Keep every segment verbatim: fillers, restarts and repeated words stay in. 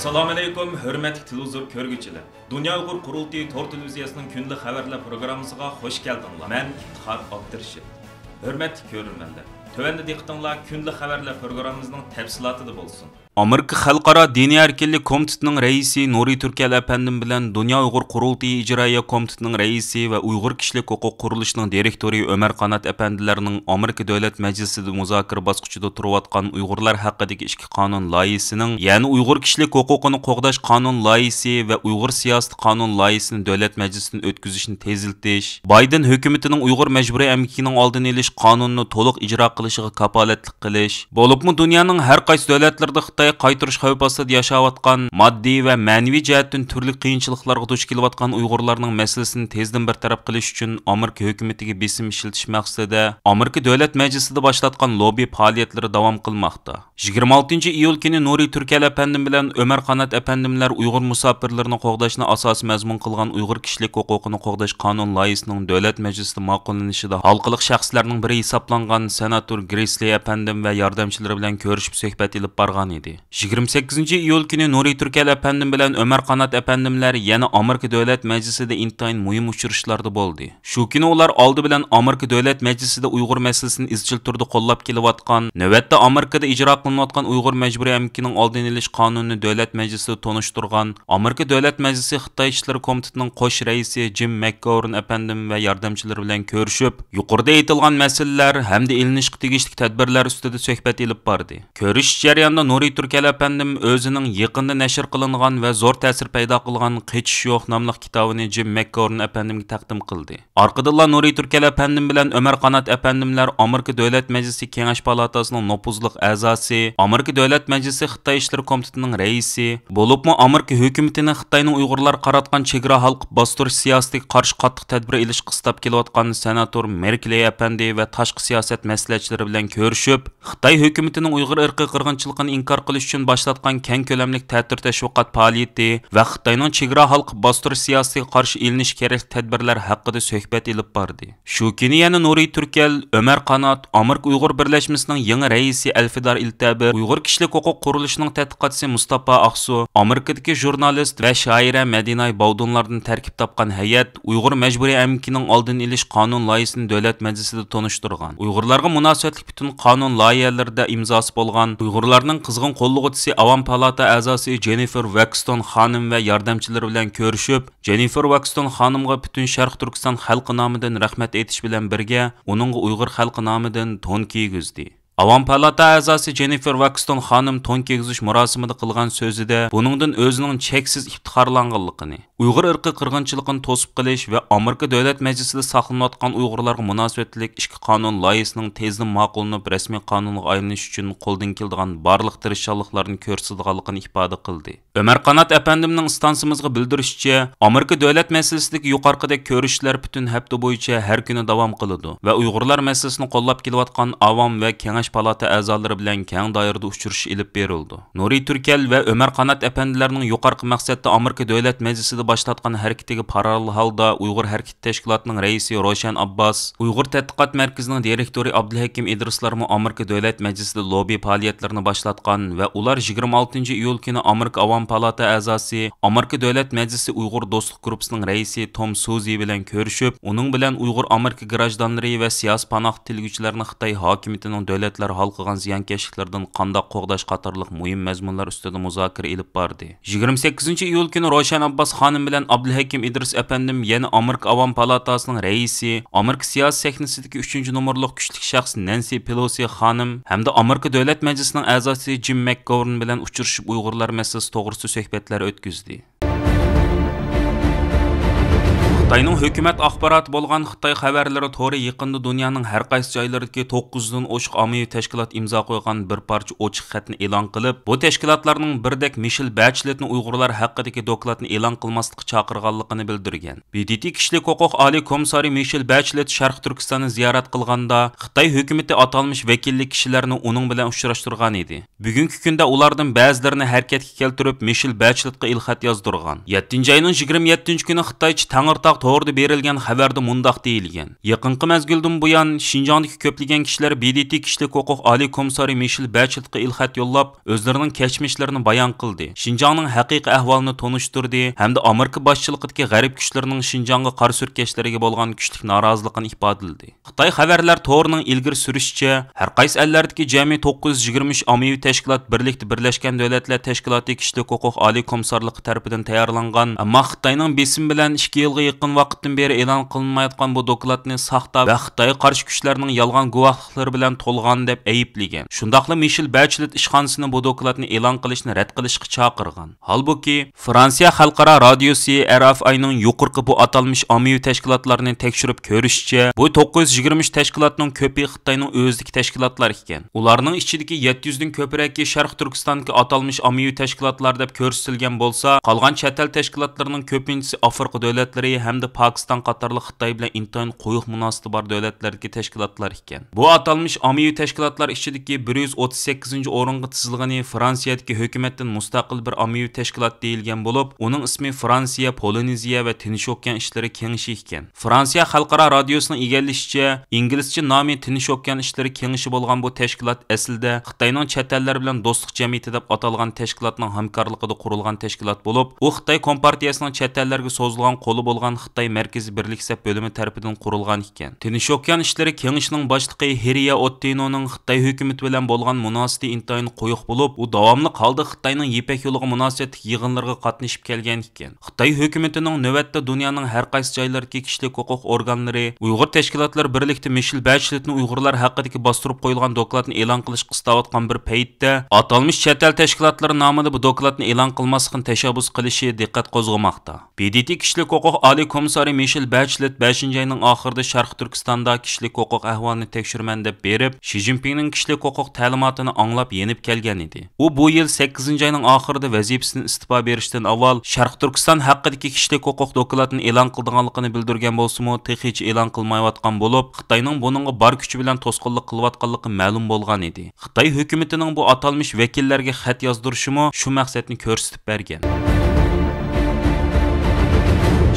ئەسسالامۇئەلەيكۇم، ھۆرمەتلىك تېلېۋىزور كۆرگۈچىلەر! دۇنيا ئۇيغۇر قۇرۇلتىيى تور تېلېۋىزىيەسىنىڭ كۈندىلىك خەۋەرلەر پروگراممىسىغا خۇش كەلدىڭلار. مەن ئىپتىخار ئابدۇرېشىت. ھۆرمەتلىك كۆرۈرمەنلەر، تۆۋەندە دىققىتىڭلار كۈندىلىك خەۋەرلەر پروگراممىمىزنىڭ تەپسىلاتىدا بولسۇن. ئامېرىكا خەلقئارا دىنىي ئەركىنلىك كومىتېتىنىڭ رەئىسى نۇرى تۈركەل ئەپەندىم بىلەن دۇنيا ئۇيغۇر قۇرۇلتىيى ئىجرائىيە كومىتېتىنىڭ رەئىسى ۋە ئۇيغۇر كىشىلىك ھوقۇق قۇرۇلۇشىنىڭ دىرېكتورى ئۆمەر قانات ئەپەندىلەرنىڭ ئامېرىكا دۆلەت مەجلىسىدە مۇزاكىرە باسقۇچىدا تۇرۇۋاتقان ئۇيغۇرلار ھەققىدىكى ئىككى قانۇن لايىھىسىنىڭ، يەنى ئۇيغۇر كىشىلىك ھوقۇقىنى قوغداش قانۇن لايىھىسى ۋە ئۇيغۇر سىياسىتى قانۇن لايىھىسىنى دۆلەت مەجلىسىدىن ئۆتكۈزۈشنى تېزلىتىش، بايدېن ھۆكۈمىتىنىڭ ئۇيغۇر مەجبۇرىي ئەمگىكىنىڭ ئالدىنى ئېلىش قانۇنىنى تولۇق ئىجرا قىلىشىغا كاپالەتلىك قىلىش، بولۇپمۇ دۇنيانىڭ ھەر قايسى دۆلەتلىرىدە خىتاي قايتۇرۇش خەۋپى ئاستىدا ياشاۋاتقان، ماددىي ۋە مەنىۋى جەھەتتىن تۈرلۈك قىيىنچىلىقلارغا دۇچ كېلىۋاتقان ئۇيغۇرلارنىڭ مەسىلىسىنى تېزدىن بىر تەرەپ قىلىش ئۈچۈن ئامېرىكا ھۆكۈمىتىگە بېسىم ئىشلىتىش مەقسىتىدە ئامېرىكا دۆلەت مەجلىسىدە باشلاتقان لوببى پائالىيەتلىرى داۋام قىلماقتا. يىگىرمە ئالتىنچى ئىيۇل كۈنى نۇرى تۈركەل ئەپەندىم بىلەن ئۆمەر قانات ئەپەندىملەر ئۇيغۇر مۇساپىرلىرىنى قوغداشنى ئاساسىي مەزمۇن قىلغان ئۇيغۇر كىشىلىك ھوقۇقىنى قوغداش قانۇن لايىھىسىنىڭ دۆلەت مەجلىسىدە ماقۇللىنىشىدا ھالقىلىق شەخسلەرنىڭ بىرى ھېسابلانغان سېناتور گرېسلى ئەپەندىم ۋە ياردەمچىلىرى بىلەن كۆرۈشۈپ سۆھبەت ئېلىپ بارغان ئىدى. يىگىرمە سەككىزىنچى ئىيۇل كۈنى نۇرى تۈركەل ئەپەندىم بىلەن ئۆمەر قانات ئەپەندىملەر يەنە ئامېرىكا دۆلەت مەجلىسىدە ئىنتايىن مۇھىم ئۇچرىشىشلاردا بولدى. شۇ كۈنى ئۇلار ئالدى بىلەن ئامېرىكا دۆلەت مەجلىسىدە ئۇيغۇر مەسىلىسىنى ئىزچىل تۈردە قوللاپ كېلىۋاتقان، نۆۋەتتە ئامېرىكىدا ئىجرا قىلىنىۋاتقان ئۇيغۇر مەجبۇرىي ئەمگىكىنىڭ ئالدىنى ئېلىش قانۇنىنى دۆلەت مەجلىسىدە تونۇشتۇرغان، ئامېرىكا دۆلەت مەجلىسى خىتاي ئىشلىرى كومىتېتىنىڭ قوش رەئىسى جىم مەكگوۋېرن ئەپەندىم ۋە ياردەمچىلىرى بىلەن كۆرۈشۈپ، يۇقىرىدا ئېيتىلغان مەسىلىلەر ھەمدە ئېلىنىشقا تېگىشلىك تەدبىرلەر ئۈستىدە سۆھبەت ئېلىپ باردى. كۆرۈشۈش جەريانىدا نۇرى تۈركەل ئەپەندىم ئۆزىنىڭ يېقىندا نەشر قىلىنغان ۋە زور تەسىر پەيدا قىلغان قېچىش يوق ناملىق كىتابىنى جىم مەكگوۋېرن ئەپەندىمگە تەقدىم قىلدى. ئارقىدىنلا نۇرى تۈركەل ئەپەندىم بىلەن ئۆمەر قانات ئەپەندىملەر ئامېرىكا دۆلەت مەجلىسى كېڭەش پالاتاسىنىڭ نوپۇزلۇق ئەزاسى، ئامېرىكا دۆلەت مەجلىسى خىتاي ئىشلىرى كومىتېتىنىڭ رەئىسى، بولۇپمۇ ئامېرىكا ھۆكۈمىتىنى خىتاينىڭ ئۇيغۇرلارغا قاراتقان چېگرا ھالقىپ باستۇرۇش سىياسىتىگە قارشى قاتتىق تەدبىر ئېلىشقا قىستاپ كېلىۋاتقان سېناتور مېركلېي ئەپەندى ۋە تاشقى سىياسەت مەسلىھەتچىلىرى بىلەن كۆرۈشۈپ، خىتاي ھۆكۈمىتىنىڭ ئۇيغۇر ئىرقىي قىرغىنچىلىقىنى ئىنكار قىلىش ئۈچۈن باشلاتقان كەڭ كۆلەملىك تەتۈر تەشۋىقات پائالىيىتى ۋە خىتاينىڭ چېگرا ھالقىپ باستۇرۇش سىياسىتىگە قارشى ئېلىنىشى كېرەكلىك تەدبىرلەر ھەققىدە سۆھبەت ئېلىپ باردى. شۇ كۈنى يەنە نۇرى تۈركەل، ئۆمەر قانات، ئامېرىكا ئۇيغۇر بىرلەشمىسىنىڭ يېڭى رەئىسى ئەلفىدار ئىلتەبىر، ئۇيغۇر كىشىلىك ھوقۇق قۇرۇلۇشىنىڭ تەتقىقاتچىسى مۇستاپا ئاقسۇ، ئامېرىكىدىكى ژۇرنالىست ۋە شائىرە مەدىناي باۋدۇنلاردىن تەركىب تاپقان ھەيئەت ئۇيغۇر مەجبۇرىي ئەمگىكىنىڭ ئالدىنى ئېلىش قانۇن لايىھىسىنى دۆلەت مەجلىسىدە تونۇشتۇرغان. ئۇيغۇرلارغا مۇناسىۋەتلىك پۈتۈن قانۇن لايىھەلىرىدە ئىمزاسى بولغان، ئۇيغۇرلارنىڭ قىزغىن قوللىغۇچىسى ئاۋام پالاتا ئەزاسى جېننىفېر ۋاكستون خانىم ۋە ياردەمچىلىرى بىلەن كۆرۈشۈپ، جېننىفېر ۋاكستون خانىمغا پۈتۈن شەرقىي تۈركىستان خەلقى نامىدىن رەھمەت ئېيتىش بىلەن بىرگە، ئۇنىڭغا ئۇيغۇر خەلقى نامىدىن تون كىيگۈزدى. ئاۋام پالاتا ئەزاسى جېننىفېر ۋاكستون خانىم تون كىيگۈزۈش مۇراسىمىدا قىلغان سۆزىدە بۇنىڭدىن ئۆزىنىڭ چەكسىز ئىپتىخارلانغانلىقىنى، ئۇيغۇر ئىرقىي قىرغىنچىلىقىنى توسۇپ قېلىش ۋە ئامېرىكا دۆلەت مەجلىسىدە ساقلىنىۋاتقان ئۇيغۇرلارغا مۇناسىۋەتلىك ئىككى قانۇن لايىھىسىنىڭ تېزدىن ماقۇللىنىپ رەسمىي قانۇنغا ئايلىنىش ئۈچۈن قولدىن كېلىدىغان بارلىق تىرىشچانلىقلارنى كۆرسىتىدىغانلىقىنى ئىپادە قىلدى. ئۆمەر قانات ئەپەندىمنىڭ ئىستانسىمىزغا بىلدۈرۈشىچە، ئامېرىكا دۆلەت مەسىلىسىدىكى يۇقىرىقىدەك كۆرۈشۈشلەر پۈتۈن ھەپتە بويىچە ھەر كۈنى داۋام قىلىدۇ ۋە ئۇيغۇرلار مەسىلىسىنى قوللاپ كېلىۋاتقان ئاۋام ۋە كېڭەش پالاتا ئەزالىرى بىلەن كەڭ دائىرىدە ئۇچرىشىش ئېلىپ بېرىلىدۇ. نۇرى تۈركەل ۋە ئۆمەر قانات ئەپەندىلەرنىڭ يۇقىرىقى مەقسەتتە ئامېرىكا دۆلەت مەجلىسىدە باشلاتقان ھەرىكىتىگە پاراللېل ھالدا ئۇيغۇر ھەرىكىتى تەشكىلاتىنىڭ رەئىسى روشەن ئابباس، ئۇيغۇر تەتقىقات مەركىزىنىڭ دىرېكتورى ئابدۇلھەكىم ئىدرىسلارمۇ ئامېرىكا دۆلەت مەجلىسىدە لوببى پائالىيەتلىرىنى باشلاتقان ۋە ئۇلار يىگىرمە ئالتىنچى ئىيۇل كۈنى ئامېرىكا ئاۋام پالاتا ئەزاسى، ئامېرىكا دۆلەت مەجلىسى ئۇيغۇر دوستلۇق گۇرۇپپىسىنىڭ رەئىسى توم سۇزى بىلەن كۆرۈشۈپ، ئۇنىڭ بىلەن ئۇيغۇر ئامېرىكا گراژدانلىرى ۋە سىياسىي پاناھ تىلىگۈچىلەرنى خىتاي ھاكىمىيىتىنىڭ دۆلەتلەر ھالقىغان زىيانكەشلىكلىرىدىن قانداق قوغداش قاتارلىق مۇھىم مەزمۇنلار ئۈستىدە مۇزاكىرە ئېلىپ باردى. يىگىرمە سەككىزىنچى ئىيۇل كۈنى روشەن ئابباس خانىم بىلەن ئابدۇلھەكىم ئىدرىس ئەپەندىم يەنە ئامېرىكا ئاۋام پالاتاسىنىڭ رەئىسى، ئامېرىكا سىياسىي سەھنىسىدىكى ئۈچىنچى نومۇرلۇق كۈچلۈك شەخس نەنسى پېلوسى خانىم ھەمدە ئامېرىكا دۆلەت مەجلىسىنىڭ ئەزاسى جىم مەكگوۋېرن بىلەن ئۇچرىشىپ، ئۇيغۇرلار مەسىلىسى توغرىسىدا سۆھبەتلەر ئۆتكۈزدى. خىتاينىڭ ھۆكۈمەت ئاخباراتى بولغان خىتاي خەۋەرلىرى تورى يېقىندا دۇنيانىڭ ھەر قايسى جايلىرىدىكى توققۇزدىن ئوشۇق ئاممىۋى تەشكىلات ئىمزا قويغان بىر پارچە ئوچۇق خەتنى ئېلان قىلىپ، بۇ تەشكىلاتلارنىڭ بىردەك مىشېل بەچلېتنى ئۇيغۇرلار ھەققىدىكى دوكلاتنى ئېلان قىلماسلىققا چاقىرغانلىقىنى بىلدۈرگەن. ب د ت كىشىلىك ھوقۇق ئالىي كومىسسارى مىشېل بەچلېت شەرقىي تۈركىستاننى زىيارەت قىلغاندا، خىتاي ھۆكۈمىتى ئاتالمىش ۋەكىللىك كىشىلەرنى ئۇنىڭ بىلەن ئۇچراشتۇرغان ئىدى. بۈگۈنكى كۈندە ئۇلاردىن بەزىلىرىنى ھەرىكەتكە كەلتۈرۈپ، مىشېل بەچلېتقا ئېلخەت يازدۇرغان. يەتتىنچى ئاينىڭ يىگىرمە يەتتىنچى كۈنى خىتايچە تەڭرىتاغ توردا بېرىلگەن خەۋەردە مۇنداق دېيىلگەن: يېقىنقى مەزگىلدىن بۇيان، شىنجاڭدىكى كۆپلىگەن كىشىلەر ب د ت كىشىلىك ھوقۇق ئالىي كومىسسارى مىشېل بەچلېتقا ئېلخەت يوللاپ، ئۆزلىرىنىڭ كەچمىشلىرىنى بايان قىلدى، شىنجاڭنىڭ ھەقىقىي ئەھۋالىنى تونۇشتۇردى ھەمدە ئامېرىكا باشچىلىقىدىكى غەرب كۈچلىرىنىڭ شىنجاڭغا قارا سۈركەشلىرىگە بولغان كۈچلۈك نارازىلىقىنى ئىپادىلىدى. خىتاي خەۋەرلەر تورىنىڭ ئىلگىرى سۈرۈشىچە، ھەرقايسى ئەللەردىكى جەمئىي توققۇز يۈز يىگىرمە ئۈچ ئاممىۋى تەشكىلات بىرلىكتە بىرلەشكەن دۆلەتلەر تەشكىلاتى كىشىلىك ھوقۇق ئالىي كومىسسارلىقى تەرىپىدىن تەييارلانغان، ئەمما خىتاينىڭ بېسىمى بىلەن ئىككى يىلغا يېقىن ۋاقىتتىن بېرى ئېلان قىلىنمايۋاتقان بۇ دوكلاتنى ساختا ۋە خىتايغا قارشى كۈچلەرنىڭ يالغان گۇۋاھلىقلىرى بىلەن تولغان دەپ ئەيىبلىگەن. شۇنداقلا مىشېل بەچلېت ئىشخانىسىنى بۇ دوكلاتنى ئېلان قىلىشنى رەت قىلىشقا چاقىرغان. ھالبۇكى، فرانسىيە خەلقئارا رادىيوسى، ئېر ئېف ئاينىڭ يۇقىرىقى بۇ ئاتالمىش ئاممىۋى تەشكىلاتلارنى تەكشۈرۈپ كۆرۈشىچە، بۇ توققۇز يۈز يىگىرمە ئۈچ تەشكىلاتنىڭ كۆپى خىتاينىڭ ئۆزىدىكى تەشكىلاتلار ئىكەن. ئۇلارنىڭ ئىچىدىكى يەتتە يۈزدىن كۆپرەكى شەرقىي تۈركىستاندىكى ئاتالمىش ئاممىۋى تەشكىلاتلار دەپ كۆرسىتىلگەن بولسا، قالغان چەت ئەل تەشكىلاتلىرىنىڭ كۆپىنچىسى ئافرىقا دۆلەتلىرى ھەمدە پاكىستان قاتارلىق خىتاي بىلەن ئىنتايىن قويۇق مۇناسىۋىتى بار دۆلەتلەردىكى تەشكىلاتلار ئىكەن. بۇ ئاتالمىش ئاممىۋى تەشكىلاتلار ئىچىدىكى بىر يۈز ئوتتۇز سەككىزىنچى ئورۇنغا تىزىلغىنى فرانسىيەدىكى ھۆكۈمەتتىن مۇستەقىل بىر ئاممىۋى تەشكىلات دېيىلگەن بولۇپ، ئۇنىڭ ئىسمى فرانسىيە، پولىنېزىيە ۋە تىنچ ئوكيان ئىشلىرى كېڭىشى ئىكەن. فرانسىيە خەلقئارا رادىيوسىنىڭ ئىگىلىشىچە، ئىنگلىزچە نامى تىنچ ئوكيان ئىشلىرى كېڭىشى بولغان بۇ تەشكىلات ئەسلىدە خىتاينىڭ چەت ئەللەر بىلەن دوستلۇق جەمئىيىتى دەپ ئاتالغان تەشكىلاتنىڭ ھەمكارلىقىدا قۇرۇلغان تەشكىلات بولۇپ، ئۇ خىتاي كومپارتىيەسىنىڭ چەت ئەللەرگە سوزۇلغان قولى بولغان خىتاي مەركىزىي بىرلىك سەپ بۆلۈمى تەرىپىدىن قۇرۇلغان ئىكەن. تىنچ ئوكيان ئىشلىرى كېڭىشىنىڭ باشلىقى ھېرىيا ئوتتىنونىڭ خىتاي ھۆكۈمىتى بىلەن بولغان مۇناسىۋىتى ئىنتايىن قويۇق بولۇپ، ئۇ داۋاملىق ھالدا خىتاينىڭ يىپەك يولىغا مۇناسىۋەتلىك يىغىنلىرىغا قاتنىشىپ كەلگەن ئىكەن. خىتاي ھۆكۈمىتىنىڭ نۆۋەتتە دۇنيانىڭ ھەر قايسى جايلىرىدىكى كىشىلىك ھوقۇق ئورگانلىرى، ئۇيغۇر تەشكىلاتلىرى بىرلىكتە مىشېل بەچلېتنى ئۇيغۇرلار ھەققىدىكى باستۇرۇپ قويۇلغان دوكلاتنى ئېلان قىلىشقا ئىستاۋاتقان بىر پەيتتە، ئاتالمىش چەت ئەل تەشكىلاتلىرى نامىدا بۇ دوكلاتنى ئېلان قىلماسلىقنى تەشەببۇس قىلىشى دىققەت قوزغىماقتا. ب د ت كىشىلىك ھوقۇق ئالىي كومىسسارى مىشېل بەچلېت بەشىنچى ئاينىڭ ئاخىرىدا شەرقىي تۈركىستاندا كىشىلىك ھوقۇق ئەھۋالىنى تەكشۈرىمەن دەپ بېرىپ، شى جىنپىڭنىڭ كىشىلىك ھوقۇق تەلىماتىنى ئاڭلاپ يېنىپ كەلگەن ئىدى. ئۇ بۇ يىل سەككىزىنچى ئاينىڭ ئاخىرىدا ۋەزىپىسىدىن ئىستېپا بېرىشتىن ئاۋۋال شەرقىي تۈركىستان ھەققىدىكى كىشىلىك ھوقۇق دوكلاتىنى ئېلان قىلىدىغانلىقىنى بىلدۈرگەن بولسىمۇ، تېخىچە ئېلان قىلمايۋاتقان بولۇپ، خىتاينىڭ بۇنىڭغا بار كۈچى بىلەن توسقۇنلۇق قىلىۋاتقانلىقى مەلۇم بولغان ئىدى. خىتاي ھۆكۈمىتىنىڭ بۇ ئاتالمىش ۋەكىللەرگە خەت يازدۇرۇشىمۇ شۇ مەقسەتنى كۆرسىتىپ بەرگەن.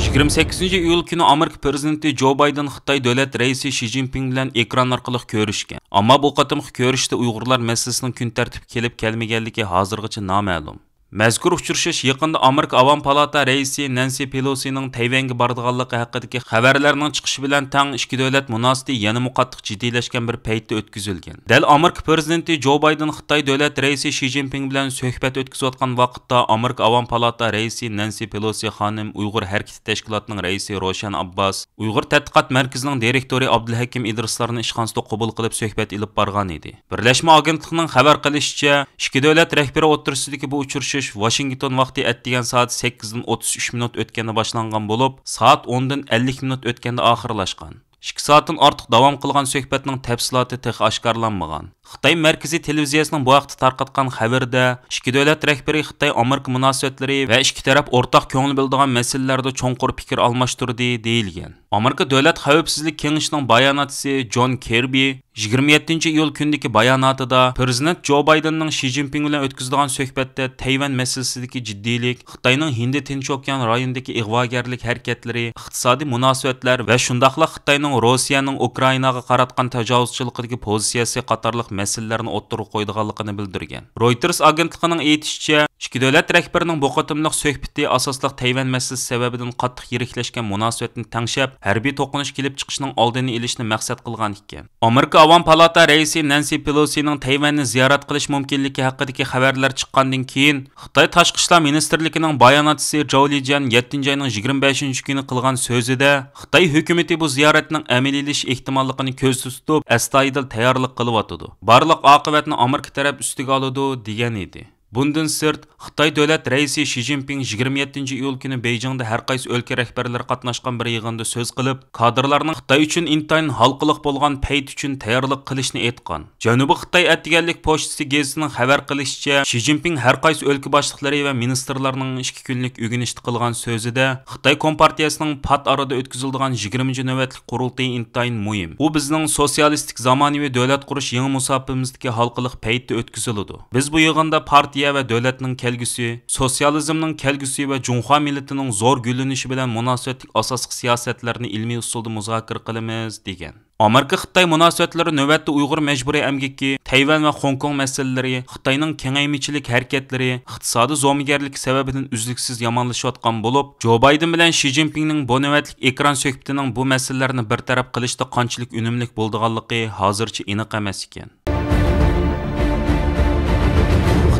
يىگىرمە سەككىزىنچى ئىيۇل كۈنى ئامېرىكا پىرېزىدېنتى جو بايدېن خىتاي دۆلەت رەئىسى شى جىنپىڭ بىلەن ئېكران ئارقىلىق كۆرۈشكەن. ئەمما بۇ قېتىمقى كۆرۈشۈشتە ئۇيغۇرلار مەسىلىسىنىڭ كۈن تەرتىپكە كېلىپ كەلمىگەنلىكى ھازىرغىچە نامەلۇم. مەزكۇر ئۇچرىشىش يېقىندا ئامېرىكا ئاۋام پالاتا رەئىسى نەنسى پېلوسىنىڭ تەيۋەنگە بارىدىغانلىقى ھەققىدىكى خەۋەرلەرنىڭ چىقىشى بىلەن تەڭ ئىككى دۆلەت مۇناسىۋىتى يەنىمۇ قاتتىق جىددىيلەشكەن بىر پەيتتە ئۆتكۈزۈلگەن. دەل ئامېرىكا پىرېزىدېنتى جو بايدېن خىتاي دۆلەت رەئىسى شى جىنپىڭ بىلەن سۆھبەت ئۆتكۈزۈۋاتقان ۋاقىتتا، ئامېرىكا ئاۋام پالاتا رەئىسى نەنسى پېلوسى خانىم ئۇيغۇر ھەرىكىتى تەشكىلاتىنىڭ رەئىسى روشەن ئابباس، ئۇيغۇر تەتقىقات مەركىزىنىڭ دىرېكتورى ئابدۇلھەكىم ئىدرىسلارنى ئىشخانىسىدا قوبۇل قىلىپ سۆھبەت ئېلىپ بارغان ئىدى. بىرلەشمە ئاگېنتلىقىنىڭ خەۋەر قىلىشىچە، ئىككى دۆلەت رەھبىرى ئوتتۇرىسىدىكى بۇ ئۇچرىشىش ۋاشىنگتون ۋاقتى ئەتىگەن سائەت سەككىزدىن ئوتتۇز ئۈچ مىنۇت ئۆتكەندە باشلانغان بولۇپ، سائەت ئوندىن ئەللىك مىنۇت ئۆتكەندە ئاخىرلاشقان. ئىككى سائەتتىن ئارتۇق داۋام قىلغان سۆھبەتنىڭ تەپسىلاتى تېخى ئاشكارىلانمىغان. خىتاي مەركىزىي تېلېۋىزىيەسىنىڭ بۇ ھەقتە تارقاتقان خەۋىرىدە، ئىككى دۆلەت رەھبىرى خىتاي ئامېرىكا مۇناسىۋەتلىرى ۋە ئىككى تەرەپ ئورتاق كۆڭۈل بۆلىدىغان مەسىلىلەردە چوڭقۇر پىكىر ئالماشتۇردى، دېيىلگەن. ئامېرىكا دۆلەت خەۋپسىزلىك كېڭىشىنىڭ باياناتچىسى جون كىربى يىگىرمە يەتتىنچى ئىيۇل كۈنىدىكى باياناتىدا، پىرېزىدېنت جو بايدېننىڭ شى جىنپىڭ بىلەن ئۆتكۈزىدىغان سۆھبەتتە تەيۋەن مەسىلىسىدىكى جىددىيلىك، خىتاينىڭ ھىندى تىنچ ئوكيان رايونىدىكى ئىغۋاگەرلىك ھەرىكەتلىرى، ئىقتىسادىي مۇناسىۋەتلەر ۋە شۇنداقلا خىتاينىڭ روسىيەنىڭ ئۇكرائىناغا قاراتقان تاجاۋۇزچىلىقىدىكى پوزىتسىيەسى قاتارلىق مەسىلىلەرنى ئوتتۇرىغا قويىدىغانلىقىنى بىلدۈرگەن. رويتېرس ئاگېنتلىقىنىڭ ئېيتىشىچە، ئىككى دۆلەت رەھبىرىنىڭ بۇ قېتىملىق سۆھبىتى ئاساسلىق تەيۋەن مەسىلىسى سەۋەبىدىن قاتتىق يىرىكلەشكەن مۇناسىۋەتنى تەڭشەپ، ھەربىي توقۇنۇش كېلىپ چىقىشىنىڭ ئالدىنى ئېلىشنى مەقسەت قىلغان ئىكەن. ئامېرىكا ئاۋام پالاتا رەئىسى نەنسى پېلوسىنىڭ تەيۋەننى زىيارەت قىلىش مۇمكىنلىكى ھەققىدىكى خەۋەرلەر چىققاندىن كېيىن، خىتاي تاشقى ئىشلار مىنىستىرلىكىنىڭ باياناتچىسى جاۋ لىجيەن يەتتىنچى ئاينىڭ يىگىرمە بەشىنچى كۈنى قىلغان سۆزىدە، خىتاي ھۆكۈمىتى بۇ زىيارەتنىڭ ئەمەلىيلىشىش ئېھتىماللىقىنى كۆزدە تۇتۇپ، ئەستايىدىل تەييارلىق قىلىۋاتىدۇ. بارلىق ئاقىۋەتنى ئامېرىكا تەرەپ ئۈستىگە ئالىدۇ، دېگەن ئىدى. بۇندىن سىرت، خىتاي دۆلەت رەئىسى شى جىنپىڭ يىگىرمە يەتتىنچى ئىيۇل كۈنى بېيجىڭدا ھەر قايسى ئۆلكە رەھبەرلىرى قاتناشقان بىر يىغىندا سۆز قىلىپ، كادىرلارنىڭ خىتاي ئۈچۈن ئىنتايىن ھالقىلىق بولغان پەيت ئۈچۈن تەييارلىق قىلىشنى ئېيتقان. جەنۇبىي خىتاي ئەتىگەنلىك پوچتىسى گېزىتىنىڭ خەۋەر قىلىشىچە، شى جىنپىڭ ھەر قايسى ئۆلكە باشلىقلىرى ۋە مىنىستىرلارنىڭ ئىككى كۈنلۈك ئۆگىنىشتە قىلغان سۆزىدە، خىتاي كومپارتىيەسىنىڭ پات ئارىدا ئۆتكۈزۈلىدىغان يىگىرمىنچى نۆۋەتلىك قۇرۇلتىيى ئىنتايىن مۇھىم. ئۇ بىزنىڭ سوتسىيالىستىك زامانىۋى دۆلەت قۇرۇش يېڭى مۇساپىمىزدىكى ھالقىلىق پەيتتە ئۆتكۈزۈلىدۇ. بىز بۇ يىغىندا پارتىيە پارتىيە ۋە دۆلەتنىڭ كەلگۈسى، سوتسىيالىزمنىڭ كەلگۈسى ۋە جۇڭخۇا مىللىتىنىڭ زور گۈللىنىشى بىلەن مۇناسىۋەتلىك ئاساسلىق سىياسەتلەرنى ئىلمىي ئۇسۇلدا مۇزاكىرە قىلىمىز، دېگەن. ئامېرىكا خىتاي مۇناسىۋەتلىرى نۆۋەتتە ئۇيغۇر مەجبۇرىي ئەمگىكى، تەيۋەن ۋە خوڭكوڭ مەسىلىلىرى، خىتاينىڭ كېڭەيمىچىلىك ھەرىكەتلىرى، ئىقتىسادىي زومىگەرلىكى سەۋەبىدىن ئۈزلۈكسىز يامانلىشىۋاتقان بولۇپ، جو بايدېن بىلەن شى جىنپىڭنىڭ بۇ نۆۋەتلىك ئېكران سۆھبىتىنىڭ بۇ مەسىلىلەرنى بىر تەرەپ قىلىشتا قانچىلىك ئۈنۈملۈك بولىدىغانلىقى ھازىرچە ئېنىق ئەمەس ئىكەن.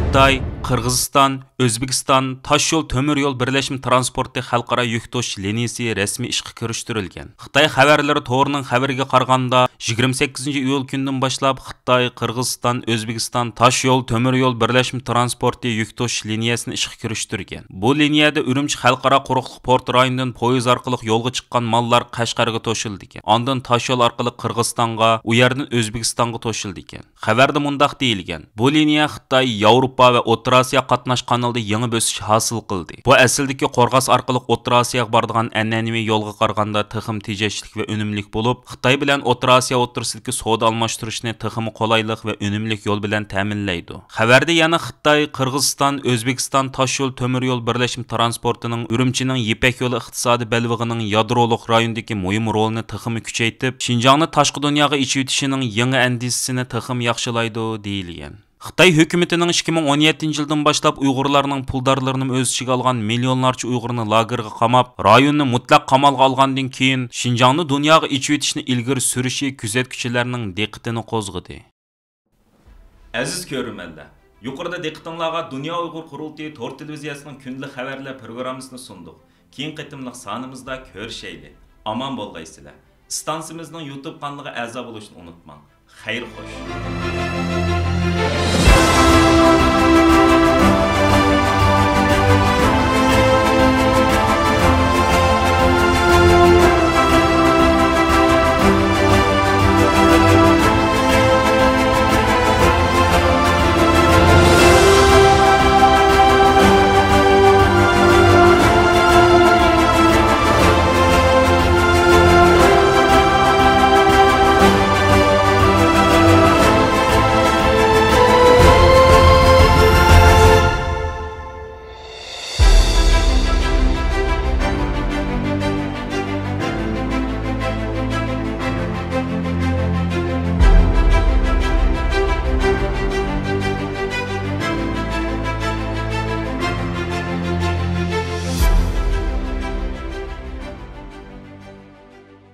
خىتاي، قىرغىزىستان، ئۆزبېكىستان تاش يول تۆمۈر يول بىرلەشمە تىرانسپورتى خەلقئارا يۈك توشۇش لىنىيىسى رەسمىي ئىشقا كىرىشتۈرۈلگەن. خىتاي خەۋەرلىرى تورىنىڭ خەۋىرىگە قارىغاندا، يىگىرمە سەككىزىنچى ئىيۇل كۈنىدىن باشلاپ خىتاي، قىرغىزىستان، ئۆزبېكىستان تاش يول تۆمۈر يول بىرلەشمە تىرانسپورتى يۈك توشۇش لىنىيەسىنى ئىشقا كىرىشتۈرگەن. بۇ لىنىيەدە ئۈرۈمچى خەلقئارا قۇرۇقلۇق پورتى رايونىدىن پويىز ئارقىلىق يولغا چىققان ماللار قەشقەرگە توشۇلىدىكەن. ئاندىن تاش يول ئارقىلىق قىرغىزىستانغا، ئۇ يەردىن ئۆزبېكىستانغا توشۇلىدىكەن. خەۋەردە مۇنداق دېيىلگەن، بۇ لىنىيە خىتاي، ياۋروپا ۋە ئوتتۇرا ئاسىيا قاتناش قانىلىدا يېڭى بۆسۈش ھاسىل قىلدى. بۇ ئەسلىدىكى قورغاس ئارقىلىق ئوتتۇرا ئاسىياغا بارىدىغان ئەنئەنىۋى يولغا قارىغاندا تېخىمۇ تېجەشلىك ۋە ئۈنۈملۈك بولۇپ، خىتاي بىلەن ئوتتۇرا ئاسىيا ئوتتۇرىسىدىكى سودا ئالماشتۇرۇشنى تېخىمۇ قولايلىق ۋە ئۈنۈملۈك يول بىلەن تەمىنلەيدۇ. خەۋەردە يەنە خىتاي، قىرغىزىستان، ئۆزبېكىستان تاش يول تۆمۈر يول بىرلەشمە تىرانسپورتىنىڭ ئۈرۈمچىنىڭ يىپەك يولى ئىقتىسادىي بەلبېغىنىڭ يادرولۇق رايوندىكى مۇھىم رولىنى تېخىمۇ كۈچەيتىپ، شىنجاڭنى تاشقى دۇنياغا ئېچىۋېتىشىنىڭ يېڭى ئەندىزىسىنى تېخىمۇ ياخشىلايدۇ، دېيىلگەن. خىتاي ھۆكۈمىتىنىڭ ئىككى مىڭ ئون يەتتىنچى يىلدىن باشلاپ ئۇيغۇرلارنىڭ پۇلدارلىرىنى ئۆز ئىچىگە ئالغان مىليونلارچە ئۇيغۇرنى لاگېرغا قاماپ، رايوننى مۇتلەق قامالغا ئالغاندىن كېيىن، شىنجاڭنى دۇنياغا ئېچىۋېتىشنى ئىلگىرى سۈرۈشى كۆزەتكۈچىلەرنىڭ دىققىتىنى قوزغىدى. ئەزىز كۆرۈرمەنلەر، يۇقىرىدا دىققىتىڭلارغا دۇنيا ئۇيغۇر قۇرۇلتىيى تور تېلېۋىزىيەسىنىڭ كۈندىلىك خەۋەرلەر پروگراممىسىنى سۇندۇق. كېيىنكى قېتىملىق سانىمىزدا كۆرۈشەيلى. ئامان بولغايسىلەر. ئىستانسىمىزنىڭ يۇتۇب قانىلىغا ئەزا بولۇشنى ئۇنتۇماڭ. خەير خوش.